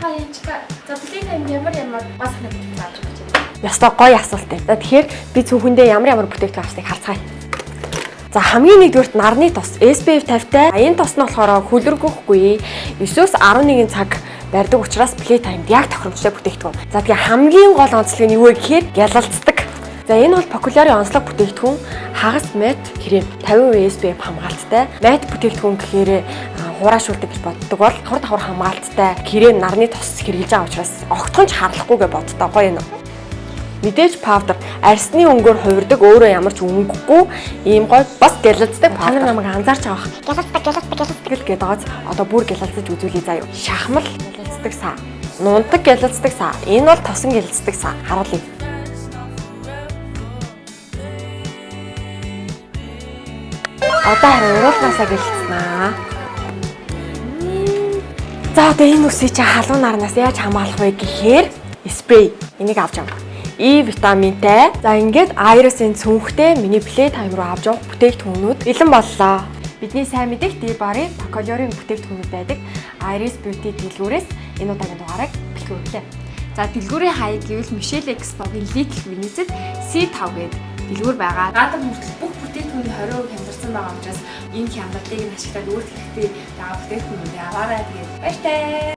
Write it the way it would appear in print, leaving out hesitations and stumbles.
Та янчка. За, Playtime ямар ямар гоо сайхны бүтээгдэхүүн авч байгаа чинь? Ёстой гоё асуулт ээ. За, тэгэхээр би цүнхэндээ ямар ямар бүтээгдэхүүн авсныг харцгаая. За, хамгийн нэгдүгээрт нарны тос SPF 50-тай. Энэ тос нь болохоор хөлөргөхгүй 9-өөс 11 цаг барьдаг учраас Playtime-д яг тохиромжтой бүтээгдэхүүн. За, тэгээ хамгийн гол онцлог нь юу вэ гэхээр гялалцдаг. За, энэ бол Popular-ын онцлог бүтээгдэхүүн хагас matte крем, 50% SPF хамгаалттай. Matte бүтээгдэхүүн гэхээр хураашуулдаг гэж боддог бол давхар давхар хамгаалттай крем, нарны тос хэрэглэж байгаа учраас огтхон ч харлахгүй гэж боддоо, гоё юм. Мэдээж powder арьсны өнгөөр хувирдаг, өөрөө ямар ч өнгөгүй ийм гоё бас гялалздаг. Та нар намайг анзаарч байгаа бах. Гялалцдаг, гялалцдаг, гялалцдаг. Гэл гэдэг байгааз одоо бүр гялалзаж үзүүлье заа юу. Шахмал гялалздаг саа. Нунтаг гялалздаг саа. Энэ бол тосон гялалздаг саа. Харуулъя. Одоо харин уруулнаасаа гялалзнаа. За, одоо энэ үсийг чи халуун нарнаас яаж хамгаалах вэ гэхээр спрей энийг авч явна. E витаминтай. За, ингээд Iris-ийн цүнхтэй миний Playtime руу авч явах бүтээгдэхүүнүүд бэлэн боллоо. Бидний сайн мэдэх D-bar-ын Pacolor-ын бүтээгдэхүүнүүд байдаг. Iris Beauty дэлгүүрээс энэ удаагийн дугаарыг бэлтгэв өглөө. За, дэлгүүрийн хаяг гэвэл Michelle Expo-гийн Little Venice-д C5 гэдэг дэлгүүр байгаа. Наадам хүртэл бүх бүтээгдэхүүний 20% хямдарсан байгаа учраас энэ хямдралыг нь ашиглаад өөрт хэрэгтэй байгаа бүтээгдэхүүнүүдээ аваарай. Тэгээд баяртай.